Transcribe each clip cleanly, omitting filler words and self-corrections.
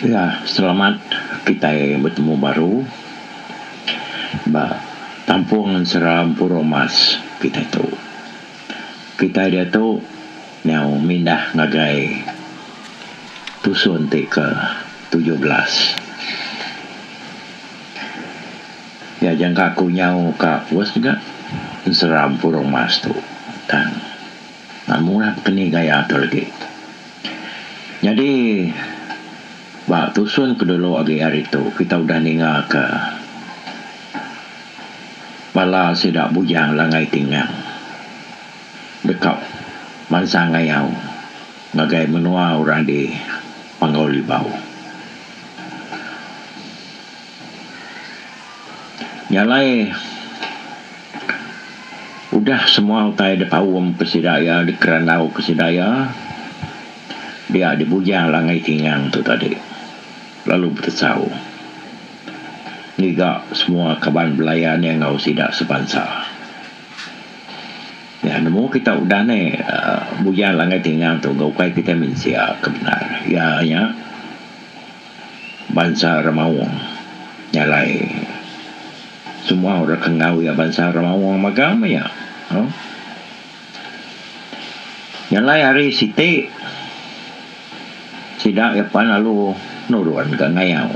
Ya selamat kitai betemu baru ba tampung ensera Empurung Mas kitai tu. Kitai diatu nyau mindah ngagai tusun ti ke 17. Ya jangka aku nyau ka pus ga ensera Empurung Mas tu tang. Murah bekeni gaya tu legi. Nyadi ba tusun ke dulu agi hari tu kita udah ninga ke bala sida Bujang Langai Tingang deka mansang ngayau ngagai menua orang di Panggau Libau. Nya alai udah semua utai dipaum ke sida iya dikerandau ke sida iya dia dibujang Langai Tingang tu tadi lalu betesau ngiga semua kaban belayan iya enggau sida sebansa. Iya nemu kita udah ne uhh Bujang Langai Tingang tu enggau ukai kitai mensia ke bendar iya nya. Bansa Remaung nya alai semua orang ke enggau iya bansa Remaung magang meh iya. Nya alai hari siti sida iya pan lalu nurun ga ngayau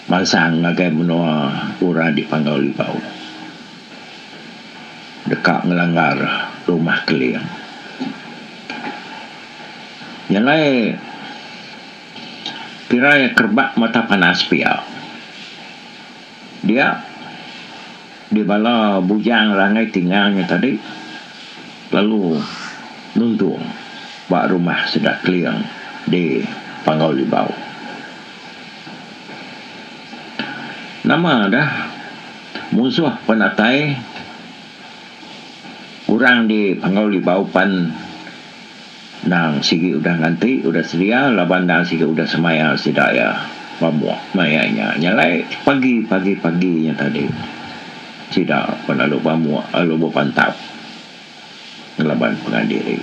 mansang ngagai menua orang di Panggau Libau deka ngelanggar rumah Keling. Nya alai kirai kerebak mata panas pia dia di bala bujang rangai tingang nya tadi lalu nuntung ba rumah sida Keling di Panggau Libau. Nama dah munsuh penatai orang di Panggau Libau pan Endang sigi udah nganti, udah sedia laban endang sigi udah semaya sida iya pamuk maya nya. Nya alai pagi pagi pagi nya tadi sida pun lalu pamuk lalu bepantap ngelaban pangan diri.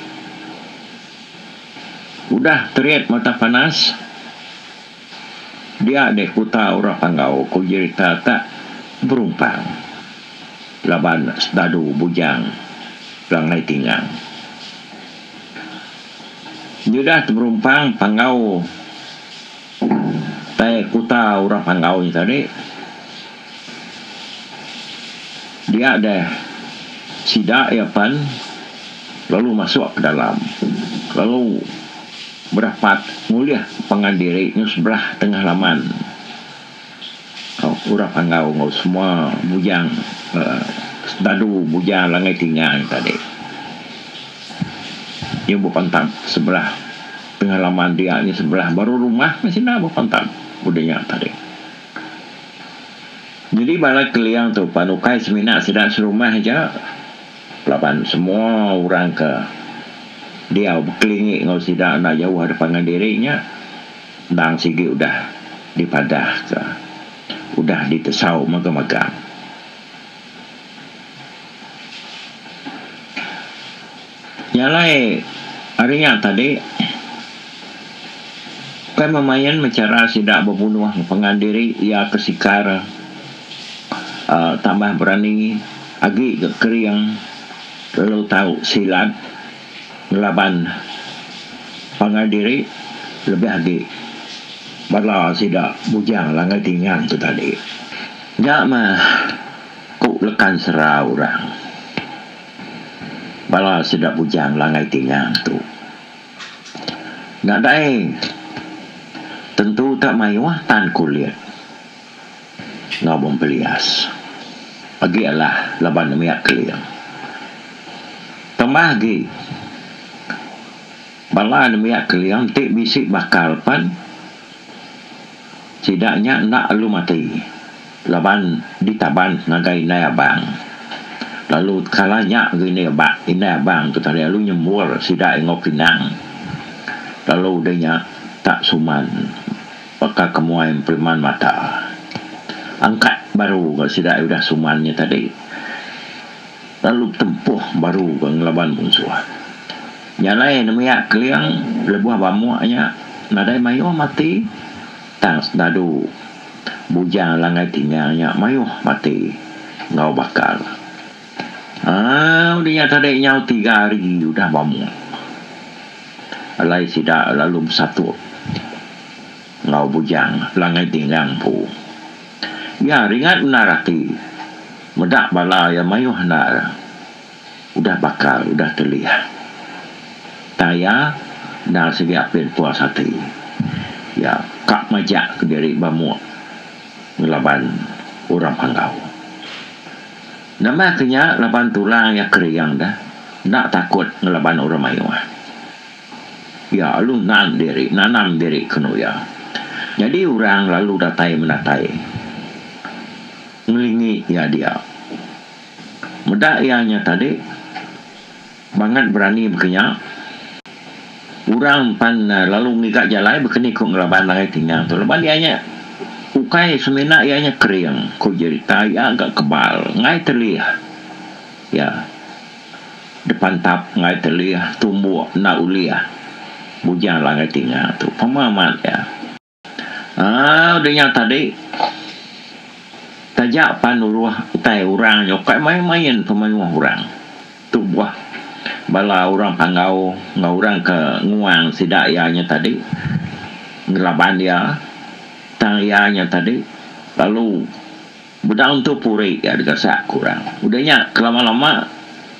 Udah terit mata panas dia deh kuta orang Panggau ku jerita tak berumpang laban sedadu bujang Langai Tingang. Nyudah teberumpang Panggau tai kuta orang Panggau nya tadi dia deh sida iya pen lalu masuk ke dalam lalu berapat ngulih pangan diri nyau sebelah tengah laman orang Panggau enggau semua bujang sedadu bujang Langai Tingang tadi. Nya bepantap sebelah tengah laman dia nya sebelah baru rumah meh sida bepantap udah nya tadi. Nyadi bala Keling tu pan ukai semina sida serumah aja laban semua orang ke diau bekelingi enggau sida enda jauh ari pangan diri nya endang sigi udah dipadah ka udah ditesau mega-mega. Nya alai ari nya tadi kai memain meh chara sida bebunuh pangan diri iya ke sikar uhh tambah berani agi ga kering lalu tau silat ngelaban pangan diri lebih agi bala sida bujang langai tingang tu tadi. Nya meh ku lekan sera orang. Bala sida bujang langai tingang tu. Nadai tentu tak mayuh tan kulit enggau bempelias. Agi alah laban nembiak keling. Tambah agi bala nembiak keling ti bisi bakal pan Sida nya enda lalu mati laban ditaban ngagai indai abang. Lalu kala nya ga indai aba indai abang tu tadi lalu nyembur sida enggau pinang. Lalu udah nya tak suman baka ke muai emperiman mata. Angkat baru ga sida udah suman nya tadi lalu betempuh baru ga ngelaban munsuh. Nya alai nembiak Keling lebuh bamuk nya. nadai mayuh mati tang sedadu Bujang Langai Tingang nya mayuh mati enggau bakal. Aaa udah nya tadi nyau tiga hari udah bamuk alai sida lalu besatup enggau Bujang Langai Tingang empu. Iya ringat bendar ati meda bala iya mayuh endar udah bakal udah telih. Tang iya endang sigi apin puas ati. Iya ka majak kediri bamuk ngelaban orang Panggau. Nambah ke nya laban tulang iya kering deh enda takut ngelaban orang mayuh. Iya lalu nan diri, nanam diri kenu iya. Nyadi orang lalu datai menatai ngelingi iya dia. Meda iya nya tadi bangat berani baka nya, orang pan lalu ngiga jalai baka ni ku ngelaban ngagai tingang tu laban iya nya ukai semina iya nya kering ku jerita iya ga kebal enggai telih iya. Depantap enggai telih tumbuk enda ulih bujang langgai tinga tu pama amat iya. Aaa udah nya tadi taja pan uruh utai orang nya ukai main main pemayuh orang tubuh bala orang panggau enggau orang ke nguang sida iya nya tadi ngelaban iya tang iya nya tadi lalu. Bedau entu puri iya digasak ke orang. Udah nya kelama-lama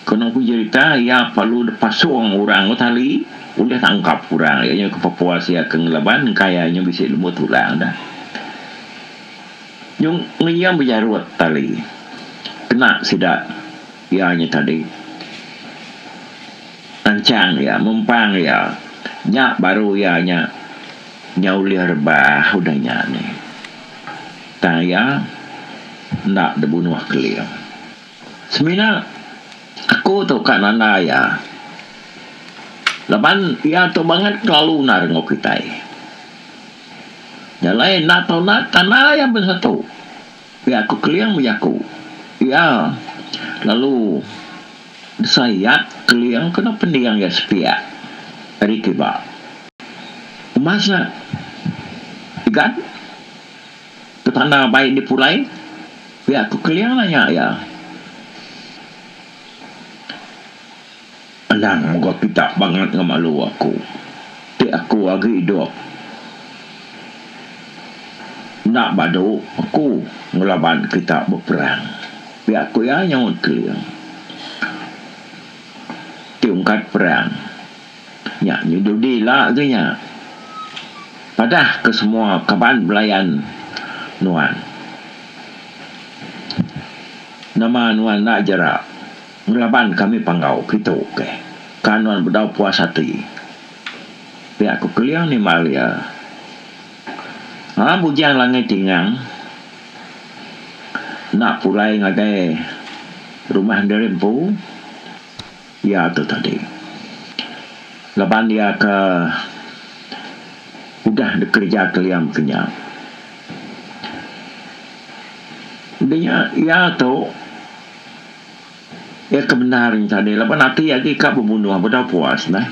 kenu ku jerita iya perlu dipasung orang enggau tali ulih tangkap orang iya nya ke pepuas iya ke ngelaban engka iya nya bisi lembut tulang dah. Nyung ngenyam bejarut tali kena sida iya nya tadi nanchang iya mempang iya nya baru iya nya nya ulih rebah udah nya nih. Tang iya enda dibunuh Keling. Semina aku tu ka nanda iya laban iya tu bangat kelalu endar enggau kitai. Nya alai enda tau enda tanda iya besatu. Pia ku Keling bejaku. Iya lalu disayat Keling kena pending iya sepiak ari kiba. Umas nya Igan. Petanda bai dipulai pia ku Keling nanya iya. Anang mega kita bangat ngemalu aku ti aku agi idup. Enda badu aku ngelaban kita beperang, pia ku iya nyaut Keling. Ti ungkat perang. Nya nyedudi ila agi nya. Padah ke semua kaban belayan nuan. Nama nuan enda jera ngelaban kami panggau kitu keh. Ka nuan bedau puas ati. Pia ku Keling nimbal iya. Haa Bujang Langai Tingang enda pulai ngagai rumah diri empu. Iya tu tadi. Laban iya ke udah dikereja Keliam ke nya. Udah nya iya tu iya ke bendar nya tadi laban ati agi ka bebunuh bedau puas neh.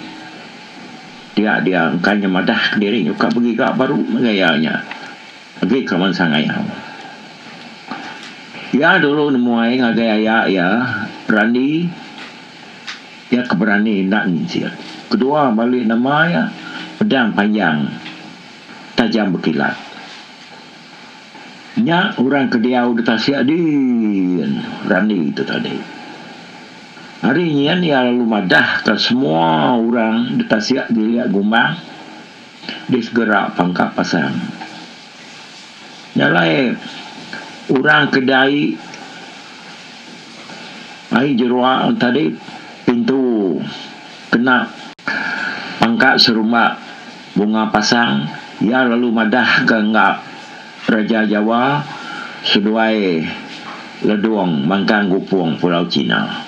Dia dia engka nya madah kediri nyuka begiga baru mega iya nya agi ka mansang ayau. Iya dulu nemuai ngagai aya iya, Randi. Iya ke berani enda nginsit. Kedua bali nama iya, Pedang Panjang Tajam Bekilat. Nya orang ke diau di tasik din, Randi tu tadi. Ari nyin iya lalu madahka semua orang di tasik Gilik Gumbang di segera pangka pasang. Nya alai orang ke dai ai jerua tadi pintu kena pangka serumba bunga pasang iya lalu madah ke enggau Raja Jawa seduai Ledong mangkang gupong Pulau China.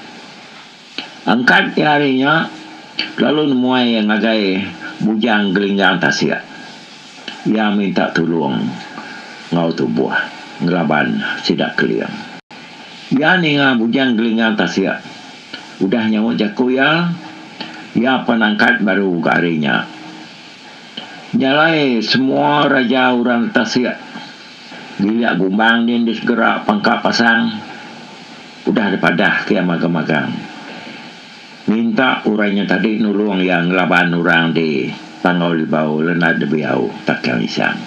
Angkat iya ari nya lalu nemuai iya ngagai Bujang Gelinggang Tasik. Iya minta tulung enggau tubuh ngelaban sida Keling. Iya ninga Bujang Gelinggang Tasik udah nyaut jaku iya, iya pan angkat baru ga ari nya. Nya alai semua raja orang tasik gilik gumbang din di segera pangka pasang udah dipadah ke iya magang-magang. Minta orang nya tadi nulung iya ngelaban orang di Panggau Libau Lenat Debiau Takang Isang.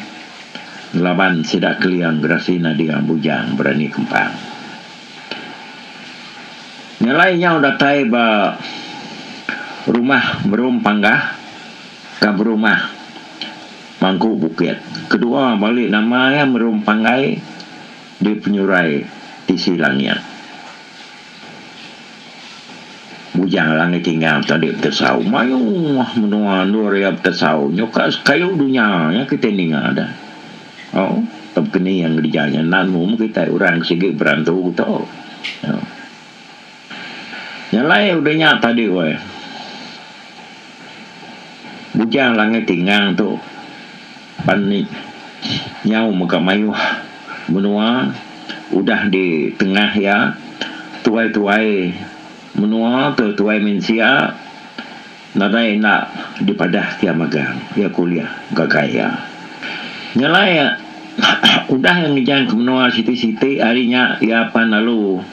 Ngelaban sida Keling Gerasi Nading Bujang Berani Kempang. Nya alai nyau datai ba rumah Merum Panggah ka berumah mangku bukit. Kedua bali nama iya Merum Panggai di penyurai tisi langit. Bujang Langit Tinggang tadi betesau mayuh menua endur iya betesau nyuka sekayu dunya iya kitai ninga deh. Au tau keni iya ngereja nya enda nemu kitai orang sigi berantu tu. Nya alai udah nya tadi weh. Bujang Langit Tinggang tu pan nyau mega mayuh menua udah di tengah iya tuai-tuai menua tuai-tuai mensia nadai enda dipadah ke iya magang iya ke ulih gagai iya. Nya alai udah iya ngejang ke menua siti-siti ari nya iya pan lalu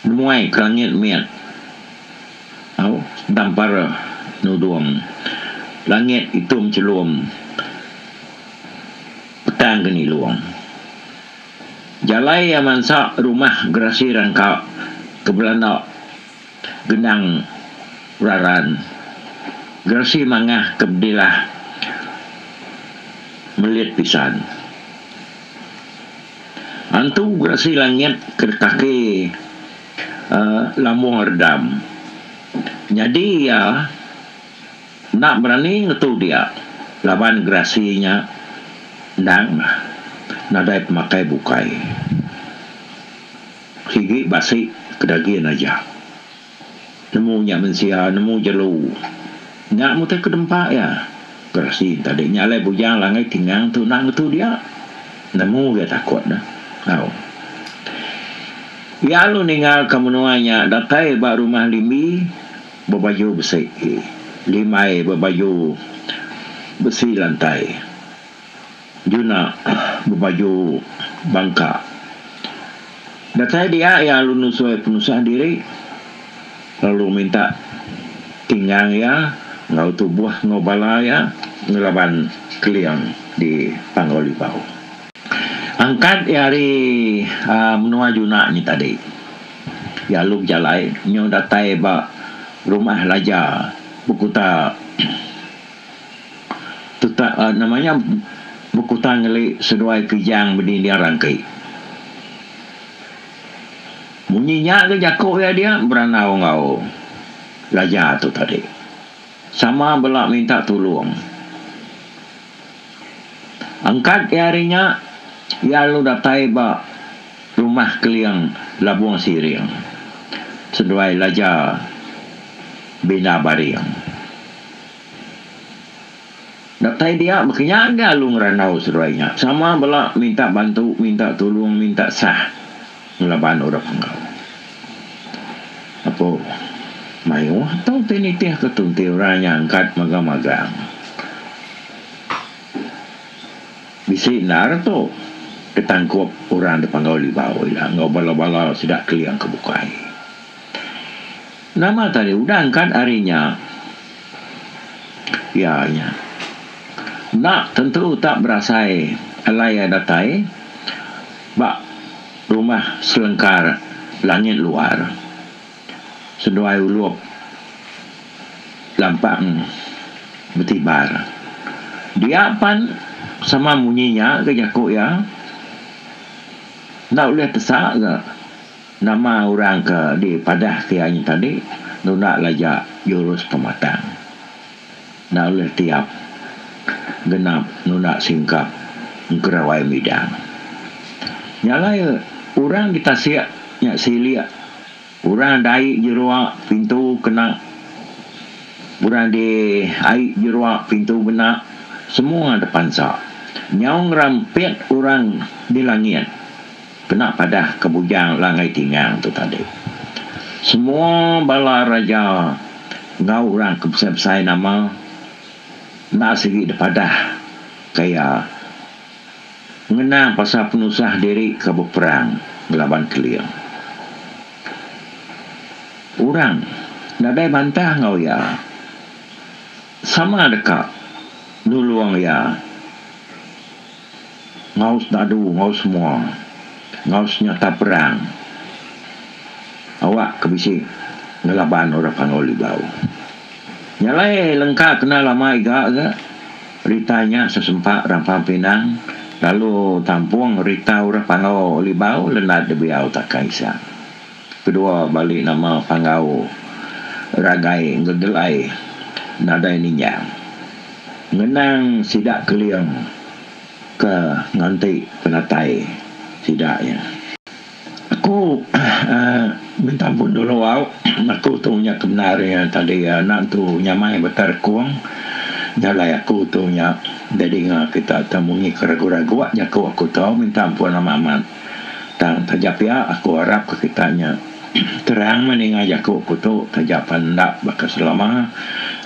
Nemuai ke langit mit au dampar nudung langit itum chelum petang ke nilung. Jalai iya mansa rumah gerasi rangka ke belanda gendang raran gerasi mangah ke bedilah melit pisan. Antu gerasi langit ke kaki lambung redam. Nyadi iya enda berani ngetu dia laban gerasi nya endang nadai pemakai bukai. Sigi basi ke dagin aja. Nemu nya mensia, nemu jelu. Nya meh utai ke dempa iya. Gerasi tadi nya alai bujang langai tingang tu enda ngetu dia. Nemu iya takut ne. Au. Iya lalu ninggalka menua nya datai ba rumah Limbi bebaju besi. Limbai bebaju besi lantai. Juna bebaju bangka. Datai dia iya lalu nusui penusah diri lalu minta tinggang iya enggau tubuh enggau bala iya ngelaban Keling di Panggau Libau. Angkat iya ari menua Juna nya tadi iya lalu bejalai nyau datai ba rumah Laja bekuta. Tuta nama nya bekuta ngeli seduai kijang bedinding rangki. Munyi nya ga jaku iya dia berandau enggau raja tu tadi. Sama bela minta tulung. Angkat iya ari nya, iya lalu datai ba rumah Keling Labung Siring seduai Laja Bina Baring. Datai dia baka nya ga alu ngerandau seduai nya sama bela minta bantu minta tulung minta sah ngelaban orang panggau. Apo mayuh tau ti nitih ke tu enti orang nya angkat magang-magang. Bisi endar tu ditangkup orang da Panggau Libau ila enggau bala-bala sida Keling ke bukai. Nama tadi udah angkat ari nya iya nya. Enda tentu tak berasai alai iya datai ba rumah selengkar langit luar. Seduai ulup lampang betibar. Dia pan sama munyi nya ga jaku iya. Enda ulih tesa ga. Nama orang ke dipadah ke iya nya tadi nunda laja jurus pematang. Enda ulih tiap genap nunda singkap engkerawai midang. Nya alai orang di tasik nya silik orang dai jerua pintu kena orang di ai jerua pintu gena semua depansa. Nyau ngerampit orang di langit. Kena padah ke Bujang Langai Tingang tu tadi. Semua bala raja enggau orang ke besai-besai nama Enda sigi dipadah ka iya ngenang pasal penusah diri ke beperang ngelaban Keling. Orang nadai bantah enggau iya. Sama deka nulung iya enggau sedadu enggau semua enggau senyata perang awak ke bisi ngelaban orang Panggau Libau. Nya alai lengka kena lama iga ga rita nya sesempa Rampang Pinang lalu tampung rita orang Panggau Libau lenat dibiau Takang Isang. Kedua bali nama Panggau Ragai enggau Gelai nadai ninjang. Ngenang sida Keling ke nganti penatai sida iya. Aku minta ampun dulu au aku tu nya ke bendar iya tadi enda entu nyamai beta rekung nya alai aku tu nya deh dinga kita te munyi ke ragu ragu jaku aku tu minta ampun amat amat tang taja pia aku arap ke kita nya terang meh ninga jaku aku tu taja pan enda baka selama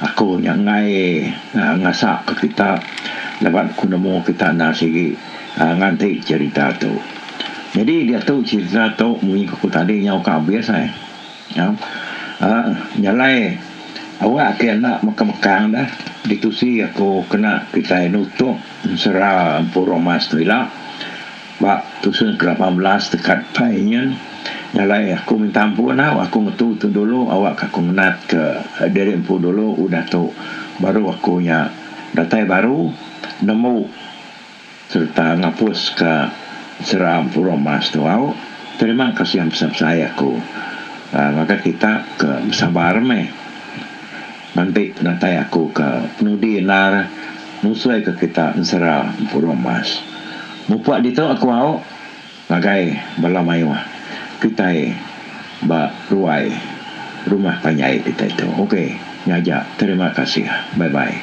aku nya enggai ngasa ke kita laban aku nemu kita enda sigi nganti cherita tu. Nyadi diatu cherita tu munyi ku aku tadi nyau ka abis ai. Aaa nya alai awak ke enda mekang-mekang dah ditusi aku kena kitai nutup ensera Empu Romas tu ila ba tusun ke 18 tekat pai nyin. Nya alai aku minta ampun au aku ngetu tu dulu awak ka aku ngenat ke diri empu dulu udah tu baru aku nya datai baru nemu. Sereta ngapuska sera Empurung Mas tu au. Terima kasih besai-besai aku ngagai kita ke besabar meh nganti penatai aku ke penudi endar nusui ke kita ensera Empurung Mas. Mupuk ditu aku au ngagai bala mayuh kitai ba ruai rumah panjai kitai tu. Ok nya aja terima kasih bye bye.